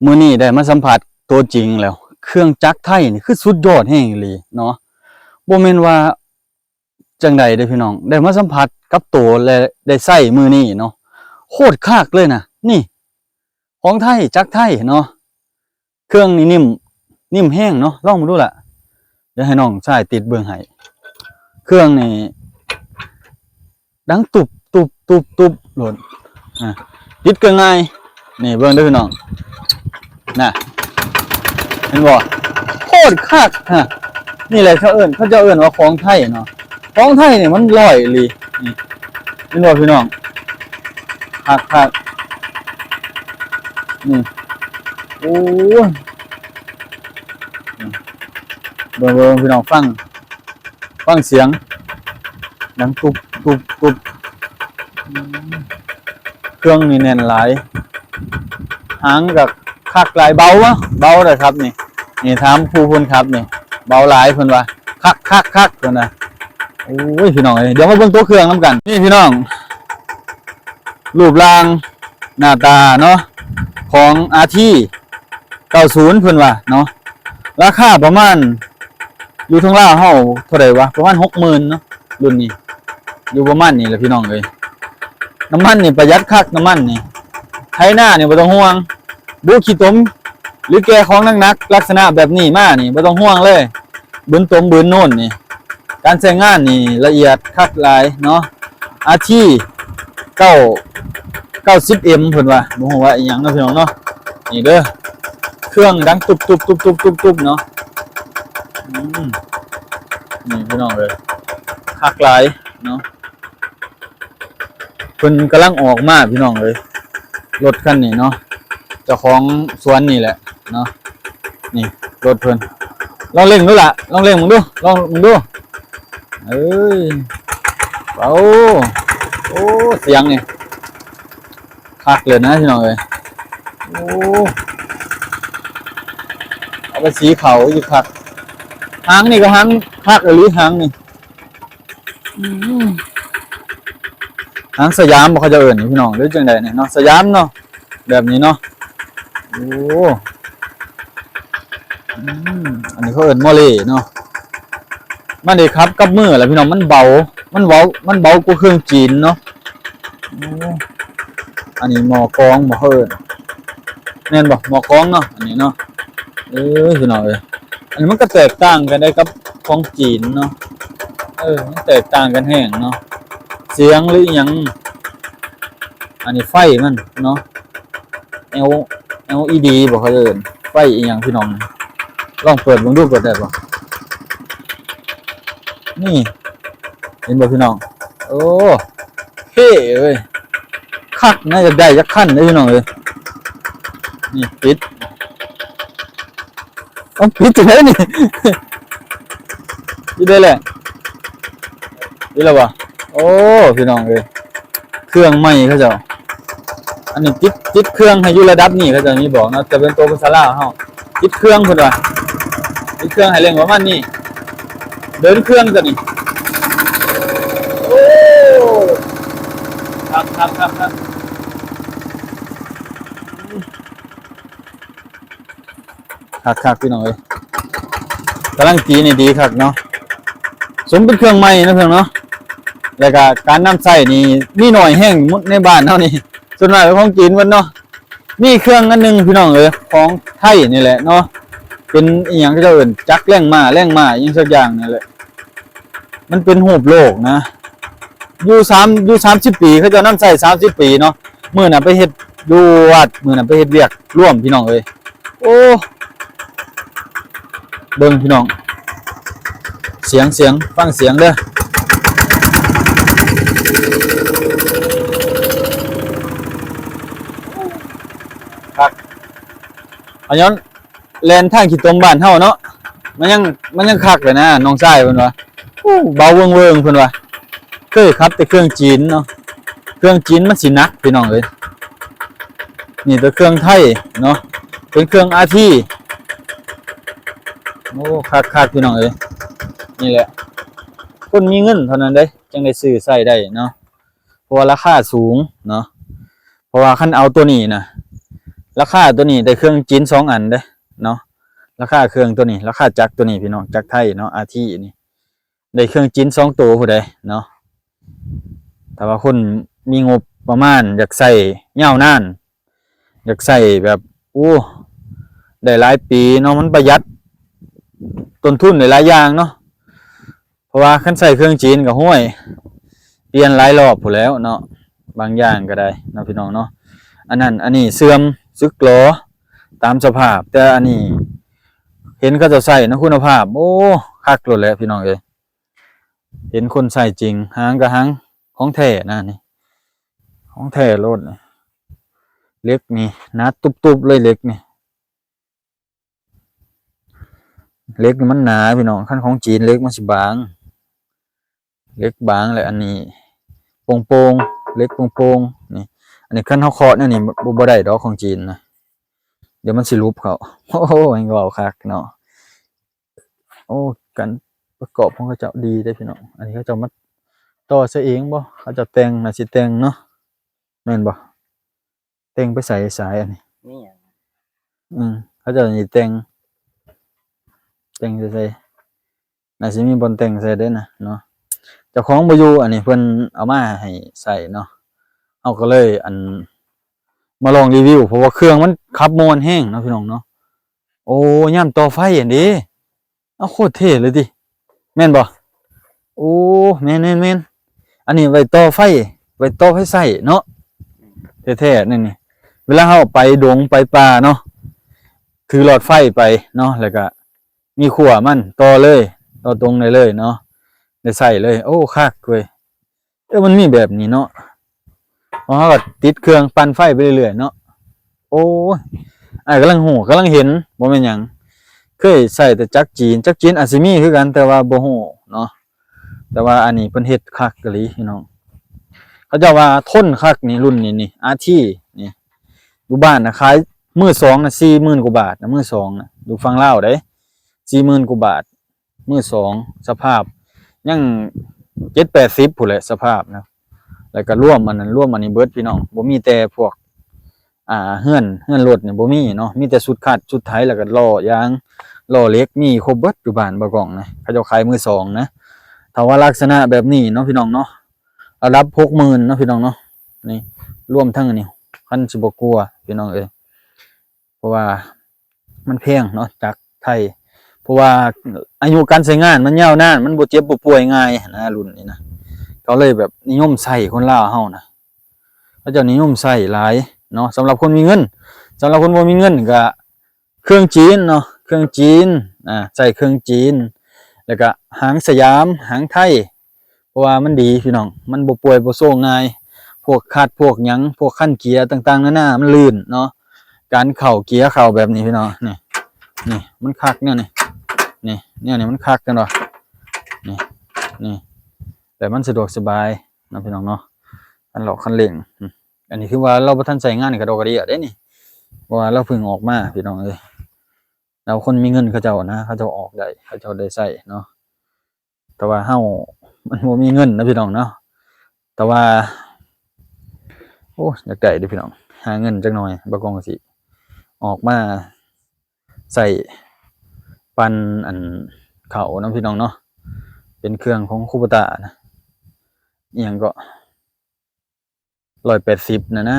ມື້ນີ້ໄດ້ມາສຳຜັດຕົວຈິງແລ້ວ ເຄື່ອງຈັກໄທນີ້ຄືສຸດຍອດແຮງອີ່ຫຼີເນາະ. ບໍ່ແມ່ນວ່າຈັ່ງໃດເດ້ພີ່ນ້ອງ, ໄດ້ມາສຳຜັດກັບໂຕ ແລະ ໄດ້ໃຊ້ມື້ນີ້ເນາະ, ໂຄດຄັກເລີຍນະ. ນີ້ ຂອງໄທ, ຈັກໄທເນາະ. ເຄື່ອງນີ້ນິ້ມ, ນິ້ມແຮງເນາະ, ລອງເບິ່ງດູລະ. ດຽວໃຫ້ນ້ອງຊາຍຕິດເບິ່ງໃຫ້. ເຄື່ອງນີ້ດັງຕຸບ ຕຸບ ຕຸບ ຕຸບໂລດ. ອ່າ ຕິດກໍງ່າຍ. ນີ້ເບິ່ງເດີພີ່ນ້ອງ. ນະ ເຫັນບໍ່? ໂຄດຄັກ. ຮະ ນີ້ແຫຼະເຂົາເອີ້ນ, ເຂົາເຈົ້າເອີ້ນວ່າຂອງໄທເນາະ. ຂອງໄທນີ້ມັນຫຼອຍອີ່ຫຼີ. ນີ້ ເຫັນບໍ່ພີ່ນ້ອງ? ຄັກໆ. ນີ້ ໂອ້ຍ ເບິ່ງໆ ພີ່ນ້ອງ ຟັງ ຟັງສຽງ ດັງຕຸບ ຕຸບ ຕຸບ. ເຄື່ອງນີ້ແໜ້ນຫຼາຍ, ຫາງກໍຄັກຫຼາຍ. ເບົາ ເບົາເດີຄັບນີ້. ນີ້ຖາມຜູ້ເພິ່ນຂັບນີ້ ເບົາຫຼາຍເພິ່ນວ່າ ຄັກໆໆ ເພິ່ນວ່າ. ໂອ້ຍ ພີ່ນ້ອງເອີຍ, ດຽວມາເບິ່ງຕົວເຄື່ອງນຳກັນ. ນີ້ພີ່ນ້ອງ ຮູບຮ່າງໜ້າຕາເນາະ ຂອງ ອາທີ ເກົ້າສິບ ເພິ່ນວ່າເນາະ. ລາຄາປະມານ ຢູ່ທາງລາວເຮົາເທົ່າໃດວະ? ປະມານຫົກໝື່ນເນາະ ລຸ້ນນີ້ ຢູ່ປະມານນີ້ແຫຼະພີ່ນ້ອງເອີຍ. ນ້ຳມັນນີ້ປະຢັດຄັກ, ນ້ຳມັນນີ້ ໄຖນານີ້ບໍ່ຕ້ອງຫ່ວງ. ບຸຂີ້ຕົມ ຫຼື ແກ່ຂອງໜັກໆ ລັກສະນະແບບນີ້ມານີ້ ບໍ່ຕ້ອງຫ່ວງເລີຍ. ບືນຕົມບືນໂນນນີ້ ການໃຊ້ງານນີ້ລະອຽດຄັກຫຼາຍເນາະ. ອາທີ ເກົ້າ ເກົ້າສິບເອັມ ເພິ່ນວ່າ, ບໍ່ຮູ້ວ່າອີ່ຫຍັງເນາະພີ່ນ້ອງເນາະ. ນີ້ເດີ ເຄື່ອງດັງຕຸບໆໆໆໆເນາະ. ອືມ ນີ້ພີ່ນ້ອງເອີຍ ຄັກຫຼາຍເນາະ. ເພິ່ນກຳລັງອອກມາພີ່ນ້ອງເອີຍ ລົດຄັນນີ້ເນາະ, ເຈົ້າຂອງສວນນີ້ແຫຼະເນາະ. ນີ້ລົດເພິ່ນ ລອງເລັ່ງດູລະ, ລອງເລັ່ງເບິ່ງດູ, ລອງເບິ່ງດູ. ເອີຍ ເອົາ ໂອ້ ສຽງນີ້ຄັກເລີຍນະພີ່ນ້ອງເອີຍ. ໂອ້ ເອົາໄປສີຂາວຢູ່ຄັກ. ຫາງນີ້ກໍຫາງຄັກອີ່ຫຼີ ຫາງນີ້. ອືມ ຫາງສະຫຍາມບໍ່ ເຂົາເຈົ້າເອີ້ນນີ້ພີ່ນ້ອງ ຫຼືຈັ່ງໃດນີ້ເນາະ, ສະຫຍາມເນາະ ແບບນີ້ເນາະ. ໂອ້ ອືມ ອັນນີ້ເຂົາເອີ້ນມໍເລເນາະ. ມັນໄດ້ຂັບກັບມືແຫຼະພີ່ນ້ອງ, ມັນເບົາ ມັນເບົາ ມັນເບົາກວ່າເຄື່ອງຈີນເນາະ. ໂອ້ ອັນນີ້ໝໍ້ກອງບໍ່ ເຂົາເອີ້ນ ແມ່ນບໍ່? ໝໍ້ກອງເນາະ ອັນນີ້ເນາະ. ເອີ ພີ່ນ້ອງເອີຍ ອັນນີ້ມັນກໍແຕກຕ່າງກັນໄດ້ກັບຂອງຈີນເນາະ. ເອີ ມັນແຕກຕ່າງກັນແຮງເນາະ ສຽງ ຫຼື ອີ່ຫຍັງ. ອັນນີ້ໄຟມັນເນາະ ແອວ ແອວອີດີບໍ່ ເຂົາເອີ້ນ ໄຟອີ່ຫຍັງພີ່ນ້ອງ. ລອງເປີດເບິ່ງດູ ເປີດໄດ້ບໍ່? ນີ້ ເຫັນບໍ່ພີ່ນ້ອງ? ໂອ້ ເທ່ເວີຍ ຄັກນະ. ຢາກໄດ້ຈັກຄັນເດີພີ່ນ້ອງເອີຍ. ນີ້ ປິດ ເອົາ ປິດຈັ່ງໃດນີ້? ປິດໄດ້ແຫຼະ ປິດແລ້ວບໍ່? ໂອ້ ພີ່ນ້ອງເອີຍ ເຄື່ອງໃໝ່ເຂົາເຈົ້າ. ອັນນີ້ຕິດ ຕິດເຄື່ອງໃຫ້ຢູ່ລະດັບນີ້ ເຂົາເຈົ້າມີບອກເນາະ, ຈະເປັນໂຕພາສາລາວເຮົາ ຕິດເຄື່ອງເພິ່ນວ່າ ຕິດເຄື່ອງໃຫ້ເລັ່ງປະມານນີ້ ເດີນເຄື່ອງຕົວນີ້. ໂອ້ ຄັກໆໆໆ ຄັກໆ ພີ່ນ້ອງເອີຍ ກຳລັງຕີນີ້ດີຄັກເນາະ. ສົມເປັນເຄື່ອງໃໝ່ເນາະ ເຄື່ອງເນາະ. ແລ້ວກະການນຳໃຊ້ນີ້ມີໜ້ອຍແຮງ ໃນບ້ານເຮົານີ້ ສ່ວນມາກເປັນຂອງຈີນເບິດເນາະ. ມີເຄື່ອງອັນໜຶ່ງພີ່ນ້ອງເອີຍ ຂອງໄທນີ້ແຫຼະເນາະ, ເປັນອີ່ຫຍັງເຂົາເຈົ້າເອີ້ນ ຈັກແລ່ງມ້າ ແລ່ງມ້າ ອີ່ຫຍັງສັກຢ່າງນີ້ແຫຼະ. ມັນເປັນຮູບໂລກນະ. ຢູ່ສາມ ຢູ່ສາມສິບປີ ເຂົາເຈົ້ານຳໃຊ້ສາມສິບປີເນາະ. ມື້ນັ້ນໄປເຮັດຢູ່ວັດ ມື້ນັ້ນໄປເຮັດວຽກລວມ ພີ່ນ້ອງເອີຍ. ໂອ້ ເບິ່ງພີ່ນ້ອງ ສຽງ ສຽງ ຟັງສຽງເດີ. ຄັກ ອາຍ້ອນ ແລ່ນທາງຂີ້ຕົມບ້ານເຮົາເນາະ ມັນຍັງ ມັນຍັງຄັກເລີຍນະ ນ້ອງຊາຍເພິ່ນວ່າ. ໂອ້ ເບົາເວີງໆ ເພິ່ນວ່າ. ເຄີຍຂັບແຕ່ເຄື່ອງຈີນເນາະ, ເຄື່ອງຈີນມັນຊິໜັກ ພີ່ນ້ອງເອີຍ. ນີ້ແຕ່ເຄື່ອງໄທເນາະ ເປັນເຄື່ອງອາທີ. ໂອ້ ຄັກໆ ພີ່ນ້ອງເອີຍ. ນີ້ແຫຼະ ຄົນມີເງິນເທົ່ານັ້ນເດ້ ຈັ່ງໄດ້ຊື້ໃຊ້ໄດ້ເນາະ ເພາະວ່າລາຄາສູງເນາະ. ເພາະວ່າຄັນເອົາຕົວນີ້ນະ ລາຄາໂຕນີ້ໄດ້ເຄື່ອງຈີນສອງອັນເດ້ເນາະ. ລາຄາເຄື່ອງໂຕນີ້ ລາຄາຈັກໂຕນີ້ພີ່ນ້ອງ ຈັກໄທເນາະ ອາທີນີ້ ໄດ້ເຄື່ອງຈີນສອງໂຕພຸ້ນໃດເນາະ. ຖ້າວ່າຄົນມີງົບປະມານ ຢາກໃຊ້ຍາວນານ ຢາກໃຊ້ແບບ ໂອ້ ໄດ້ຫຼາຍປີເນາະ ມັນປະຢັດຕົ້ນທຶນຫຼາຍໆຢ່າງເນາະ. ເພາະວ່າຄັນໃຊ້ເຄື່ອງຈີນກໍ ໂອ້ຍ ປ່ຽນຫຼາຍລອບພຸ້ນແລ້ວເນາະ ບາງຢ່າງກໍໄດ້ເນາະ ພີ່ນ້ອງເນາະ. ອັນນັ້ນອັນນີ້ເສື່ອມສຶກຫຼໍຕາມສະພາບ ແຕ່ອັນນີ້ເຫັນເຂົາເຈົ້າໃຊ້ນະ ຄຸນນະພາບ ໂອ້ ຄັກໂລດແຫຼະ ພີ່ນ້ອງເອີຍ. ເຫັນຄົນໃຊ້ຈິງ ຫາງກໍຫາງຂອງແທ້ນະ ນີ້ຂອງແທ້ໂລດນີ້. ເຫຼັກນີ້ໜາຕຸບໆເລີຍ ເຫຼັກນີ້ ເຫຼັກນີ້ມັນໜາພີ່ນ້ອງ ຄັນຂອງຈີນເຫຼັກມັນຊິບາງ ເຫຼັກບາງ ແລະ ອັນນີ້ໂປ່ງໆ ເຫຼັກໂປ່ງໆນີ້. ອັນນີ້ຄັນເຮົາເຄາະແນວນີ້ບໍ່ ບໍ່ໄດ້ດອກຂອງຈີນນະ ດຽວມັນຊິຫຼຸບເຂົ້າ. ໂອ້ໂຫ ແມ່ນເວົ້າຄັກເນາະ. ໂອ້ ການປະກອບຂອງເຂົາເຈົ້າດີເດ້ພີ່ນ້ອງ. ອັນນີ້ເຂົາເຈົ້າມາຕໍ່ໃສ່ເອງບໍ່? ເຂົາເຈົ້າແຕ່ງ ໜ້າຊິແຕ່ງເນາະ ແມ່ນບໍ່? ແຕ່ງໄປໃສສາຍອັນນີ້? ນີ້ຫຍັງ? ອືມ ເຂົາເຈົ້ານີ້ແຕ່ງ ແຕ່ງໃສ່ໃສ? ໜ້າຊິມີບ່ອນແຕ່ງໃສ່ເດ້ນະເນາະ. ເຈົ້າຂອງບໍ່ຢູ່ ອັນນີ້ເພິ່ນເອົາມາໃຫ້ໃຊ້ເນາະ. ເຮົາກໍເລີຍ ອັນ ມາລອງຣີວິວ ເພາະວ່າເຄື່ອງມັນຂັບມ່ວນແຮງເນາະ ພີ່ນ້ອງເນາະ. ໂອ້ ຍາມຕໍ່ໄຟຫັ້ນເດ້ ເອົາ ໂຄດເທ່ເລີຍຕິ ແມ່ນບໍ່? ໂອ້ ແມ່ນໆໆ ອັນນີ້ໄວ້ຕໍ່ໄຟ ໄວ້ຕໍ່ໄຟໃຊ້ເນາະ ແທ້ໆ ນີ້ ນີ້. ເວລາເຮົາໄປດົງໄປປ່າເນາະ ຖືຫຼອດໄຟໄປເນາະ ແລ້ວກະມີຂົ້ວມັນຕໍ່ເລີຍ ຕໍ່ຕົງໄດ້ເລີຍເນາະ ໄດ້ໃຊ້ເລີຍ. ໂອ້ ຄັກເວີຍ. ເອີ ມັນມີແບບນີ້ເນາະ ເຮົາກໍຕິດເຄື່ອງປັ່ນໄຟໄປເລື້ອຍໆເນາະ. ໂອ້ຍ ອ້າຍກຳລັງຮູ້ ກຳລັງເຫັນ ບໍ່ແມ່ນຫຍັງ. ເຄີຍໃຊ້ແຕ່ຈັກຈີນ ຈັກຈີນອາດຊິມີຄືກັນ ແຕ່ວ່າບໍ່ຮູ້ເນາະ. ແຕ່ວ່າອັນນີ້ເພິ່ນເຮັດຄັກອີ່ຫຼີພີ່ນ້ອງ. ເຂົາເຈົ້າວ່າທົນຄັກນີ້ ລຸ້ນນີ້ ນີ້ ອາທີ ນີ້ ຢູ່ບ້ານນະຂາຍມືສອງນະ ສີ່ໝື່ນກວ່າບາດນະ ມືສອງນະ ຢູ່ຝັ່ງລາວເດ້ ສີ່ໝື່ນກວ່າບາດ. ມືສອງ ສະພາບຍັງເຈັດແປດສິບພຸ້ນແຫຼະ ສະພາບນະ. ແລ້ວກໍລວມອັນນັ້ນ ລວມອັນນີ້ເບິດພີ່ນ້ອງ ບໍ່ມີແຕ່ພວກ ອ່າ ເຮືອນ ເຮືອນລົດນີ້ບໍ່ມີເນາະ ມີແຕ່ຊຸດຄັດ ຊຸດໄຖ ແລ້ວກໍລໍ້ຢາງ ລໍ້ເຫຼັກ ມີຄົບເບິດຢູ່ບ້ານບ່າວກ້ອງນະ ເຂົາເຈົ້າຂາຍມືສອງນະ. ຖ້າວ່າລັກສະນະແບບນີ້ເນາະ ພີ່ນ້ອງເນາະ ລະດັບຫົກໝື່ນເນາະ ພີ່ນ້ອງເນາະ. ນີ້ລວມທັງອັນນີ້ ຄັນຊິບໍ່ກວ່າ ພີ່ນ້ອງເອີຍ ເພາະວ່າ ມັນແພງເນາະ ຈັກໄທ ເພາະວ່າອາຍຸການໃຊ້ງານມັນຍາວນານ ມັນບໍ່ເຈັບບໍ່ປ່ວຍງ່າຍຫັ້ນນະ ລຸ້ນນີ້ນະ. ເຂົາເລີຍແບບນິຍົມໃຊ້ ຄົນລາວເຮົານະ ເຂົາເຈົ້ານິຍົມໃຊ້ຫຼາຍເນາະ ສຳລັບຄົນມີເງິນ. ສຳລັບຄົນບໍ່ມີເງິນກະເຄື່ອງຈີນເນາະ ເຄື່ອງຈີນ ອ່າ ໃຊ້ເຄື່ອງຈີນ ແລ້ວກະຫາງສະຫຍາມ ຫາງໄທ ເພາະວ່າມັນດີພີ່ນ້ອງ ມັນບໍ່ປ່ວຍບໍ່ໂຊງ່າຍ. ພວກຄັດພວກຫຍັງ ພວກຄັນເກຍຕ່າງໆນານາ ມັນລື່ນເນາະ ການເຂົ້າເກຍເຂົ້າແບບນີ້ພີ່ນ້ອງ. ນີ້ ນີ້ມັນຄັກແນວນີ້ ນີ້ ແນວນີ້ມັນຄັກ ເຫັນບໍ່? ນີ້ ນີ້ ແບບມັນສະດວກສະບາຍເນາະ ພີ່ນ້ອງເນາະ. ຄັນລອກຄັນເລັ່ງ ອືມ ອັນນີ້ຄືວ່າລາວບໍ່ທັນໃຊ້ງານກະດອກກະເດຍເດ້ນີ້ ເພາະວ່າລາວເພິ່ງອອກມາ ພີ່ນ້ອງເອີຍ. ແລ້ວຄົນມີເງິນເຂົາເຈົ້ານະ ເຂົາເຈົ້າອອກໄດ້ ເຂົາເຈົ້າໄດ້ໃຊ້ເນາະ. ແຕ່ວ່າເຮົາມັນບໍ່ມີເງິນນະ ພີ່ນ້ອງເນາະ. ແຕ່ວ່າ ໂອ້ ຢາກໄດ້ເດ້ພີ່ນ້ອງ ຫາເງິນຈັກໜ່ອຍ ບ່າວກ້ອງຊິອອກມາໃຊ້ປັ່ນອັນເຂົ້ານຳ ພີ່ນ້ອງເນາະ. ເປັນເຄື່ອງຂອງຄູໂບຕານະ ອີ່ຫຍັງເກາະ ຮ້ອຍແປດສິບນະນະ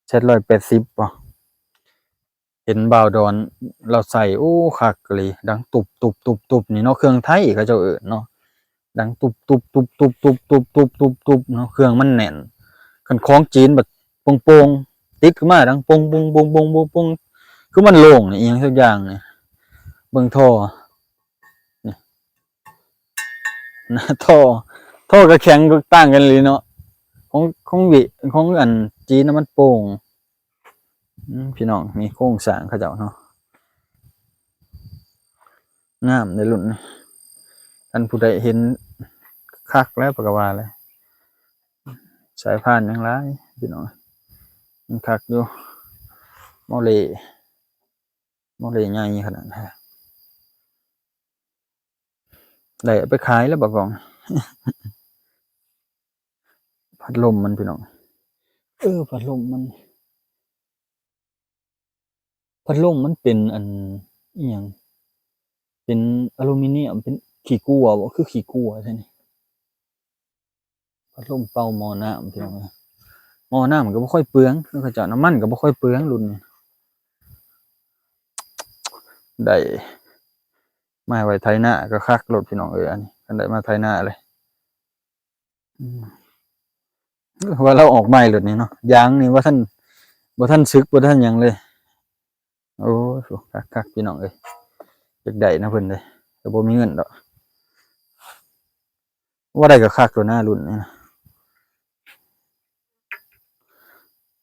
ແຊັດຮ້ອຍແປດສິບບໍ? ເຫັນບ່າວດອນລາວໃສ່ ໂອ້ ຄັກອີ່ຫຼີ ດັງຕຸບຕຸບຕຸບຕຸບນີ້ເນາະ ເຄື່ອງໄທເຂົາເຈົ້າເອີ້ນເນາະ ດັງຕຸບຕຸບຕຸບຕຸບຕຸບຕຸບຕຸບຕຸບຕຸບເນາະ ເຄື່ອງມັນແໜ້ນ. ຄັນຂອງຈີນບັດໂປ່ງໆ ຕິດຂຶ້ນມາດັງໂປ່ງໂປ່ງໂປ່ງໂປ່ງໂປ່ງໂປ່ງ ຄືມັນໂລ່ງນີ້ ອີ່ຫຍັງສັກຢ່າງນີ້ ເບິ່ງທໍ່ ນີ້ ນະ ທໍ່ ທໍ່ກະແຂງຕ່າງກັນອີ່ຫຼີເນາະ ຂອງ ຂອງຫວຽດ ຂອງອັນຈີນນະມັນໂປ່ງ. ອືມ ພີ່ນ້ອງ ນີ້ໂຄງສ້າງເຂົາເຈົ້າເນາະ ງາມເດ້ລຸ້ນນີ້ ຄັນຜູ້ໃດເຫັນຄັກແລ້ວ ປະກະວ່າແຫຼະ ສາຍພານຍັງຫຼາຍ ພີ່ນ້ອງ ຍັງຄັກຢູ່ ໂມເລ ໂມເລໃຫຍ່ຂະໜາດນັ້ນ ໄດ້ເອົາໄປຂາຍແລ້ວ ບ່າວກ້ອງ. ພັດລົມມັນ ພີ່ນ້ອງ ເອີ ພັດລົມມັນ ພັດລົມມັນເປັນອັນ ອີ່ຫຍັງ ເປັນອາລູມີນຽມ ເປັນຂີ້ກົວບໍ ຄືຂີ້ກົວແທ້ນີ້. ພັດລົມເປົ່າໝໍ້ນ້ຳ ພີ່ນ້ອງເອີຍ. ໝໍ້ນ້ຳກໍບໍ່ຄ່ອຍເປືອງ ເຂົາເຈົ້າ ນ້ຳມັນກໍບໍ່ຄ່ອຍເປືອງລຸ້ນນີ້. ໄດ້ມາໄວ້ໄຖນາກໍຄັກໂລດ ພີ່ນ້ອງເອີຍ. ອັນນີ້ຄັນໄດ້ມາໄຖນາເລີຍ ອືມ ວ່າລາວອອກໃໝ່ໂລດນີ້ເນາະ. ຢາງນີ້ບໍ່ທັນ ບໍ່ທັນສຶກ ບໍ່ທັນຫຍັງເລີຍ. ໂອ້ຍ ຄັກໆ ພີ່ນ້ອງເອີຍ. ຢາກໄດ້ນຳເພິ່ນເດ້ ແຕ່ບໍ່ມີເງິນດອກ. ວ່າໄດ້ກໍຄັກໂລດນະ ລຸ້ນນີ້ນະ.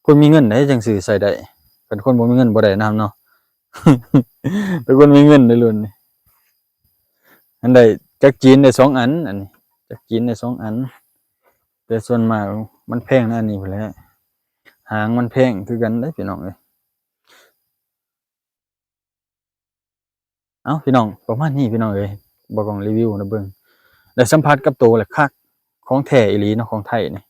ຄົນມີເງິນເດ້ຈັ່ງຊື້ໃຊ້ໄດ້. ຄັນຄົນບໍ່ມີເງິນບໍ່ໄດ້ນຳເນາະ. ແຕ່ຄົນມີເງິນເດ້ລຸ້ນນີ້. ອັນໃດ ຈັກຈີນໄດ້ສອງອັນ ອັນນີ້ ຈັກຈີນໄດ້ສອງອັນ. ແຕ່ສ່ວນມາກມັນແພງນະ ອັນນີ້ພຸ້ນແຫຼະ. ຫາງມັນແພງຄືກັນເດ້ ພີ່ນ້ອງເອີຍ. ເອົ້າ ພີ່ນ້ອງ ປະມານນີ້ ພີ່ນ້ອງເອີຍ. ບ່າວກ້ອງຣີວິວໃຫ້ເບິ່ງ ໄດ້ສຳຜັດກັບໂຕແລ້ວ ຄັກ ຂອງແທ້ອີ່ຫຼີເນາະ ຂອງໄທນີ້.